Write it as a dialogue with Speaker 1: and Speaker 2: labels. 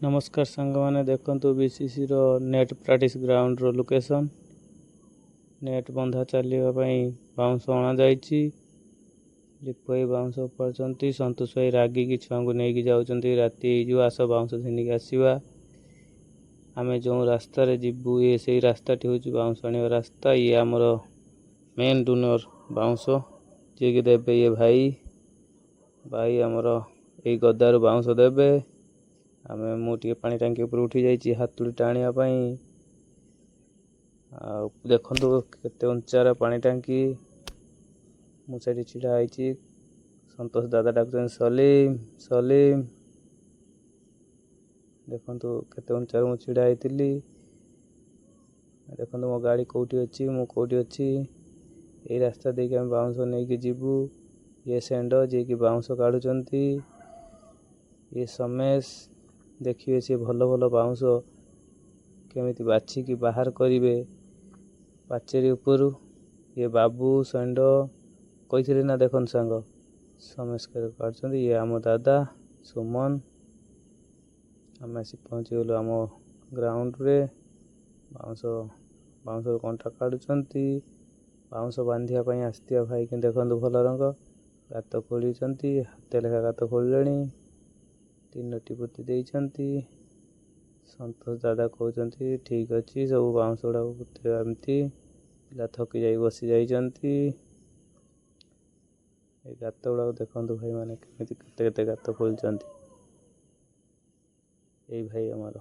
Speaker 1: ନମସ୍କାର ସାଙ୍ଗମାନେ, ଦେଖନ୍ତୁ ବିସିସିର ନେଟ୍ ପ୍ରାକ୍ଟିସ୍ ଗ୍ରାଉଣ୍ଡର ଲୋକେସନ୍। ନେଟ୍ ବନ୍ଧା ଚାଲିବା ପାଇଁ ବାଉଁଶ ଅଣାଯାଇଛି। ଲିପୁ ଭାଇ ବାଉଁଶ ଉପାଡୁଛନ୍ତି। ସନ୍ତୋଷ ଭାଇ ରାଗିକି ଛୁଆଙ୍କୁ ନେଇକି ଯାଉଛନ୍ତି, ରାତି ହେଇଯିବ, ଆସ ବାଉଁଶ ଘେନିକି ଆସିବା। ଆମେ ଯେଉଁ ରାସ୍ତାରେ ଯିବୁ, ଇଏ ସେଇ ରାସ୍ତାଟି ହେଉଛି ବାଉଁଶ ଆଣିବା ରାସ୍ତା। ଇଏ ଆମର ମେନ୍ ଡୋନର ବାଉଁଶ ଯିଏକି ଦେବେ। ଇଏ ଭାଇ ଭାଇ ଆମର ଏଇ ଗଦାରୁ ବାଉଁଶ ଦେବେ। ମୁଁ ଟିକେ ପାଣି ଟାଙ୍କି ଉପରେ ଉଠି ଯାଇଛି ହାତୁଡ଼ିଟା ଆଣିବା ପାଇଁ। ଆଉ ଦେଖନ୍ତୁ କେତେ ଉଞ୍ଚାର ପାଣି ଟାଙ୍କି। ମୁଁ ସେଠି ଛିଡ଼ା ହେଇଛି। ସନ୍ତୋଷ ଦାଦା ଡାକୁଛନ୍ତି, ସଲିମ, ସଲିମ। ଦେଖନ୍ତୁ କେତେ ଉଞ୍ଚାରେ ମୁଁ ଛିଡ଼ା ହେଇଥିଲି। ଦେଖନ୍ତୁ ମୋ ଗାଡ଼ି କେଉଁଠି ଅଛି, ମୁଁ କେଉଁଠି ଅଛି। ଏଇ ରାସ୍ତା ଦେଇକି ଆମେ ବାଉଁଶ ନେଇକି ଯିବୁ। ଇଏ ଷେଣ୍ଢ, ଯିଏକି ବାଉଁଶ କାଢ଼ୁଛନ୍ତି। ଇଏ ସୋମେଶ। ଦେଖିବେ ସେ ଭଲ ଭଲ ବାଉଁଶ କେମିତି ବାଛିକି ବାହାର କରିବେ ପାଚେରୀ ଉପରୁ। ଇଏ ବାବୁ, ଷେଣ୍ଢ କହିଥିଲେ ନା। ଦେଖନ୍ତୁ ସାଙ୍ଗ ସୋମେଶ କାଢ଼ୁଛନ୍ତି। ଇଏ ଆମ ଦାଦା ସୁମନ। ଆମେ ଆସି ପହଞ୍ଚିଗଲୁ ଆମ ଗ୍ରାଉଣ୍ଡରେ। ବାଉଁଶରୁ କଣ୍ଟା କାଢ଼ୁଛନ୍ତି। ବାଉଁଶ ବାନ୍ଧିବା ପାଇଁ ଆସିଥିବା ଭାଇକି ଦେଖନ୍ତୁ, ଭଲ ରଙ୍ଗ ଗାତ ଖୋଳିଛନ୍ତି। ହାତେ ଲେଖା ଗାତ ଖୋଳିଲେଣି, ତିନୋଟି ପୋତି ଦେଇଛନ୍ତି। ସନ୍ତୋଷ ଦାଦା କହୁଛନ୍ତି, ଠିକ୍ ଅଛି, ସବୁ ବାଉଁଶ ଗୁଡ଼ାକ ପୋତିବା ଏମିତି। ପିଲା ଥକି ଯାଇ ବସି ଯାଇଛନ୍ତି। ଏ ଗାତ ଗୁଡ଼ାକ ଦେଖନ୍ତୁ ଭାଇମାନେ, କେମିତି କେତେ କେତେ ଗାତ ଖୋଳିଛନ୍ତି। ଏଇ ଭାଇ ଆମର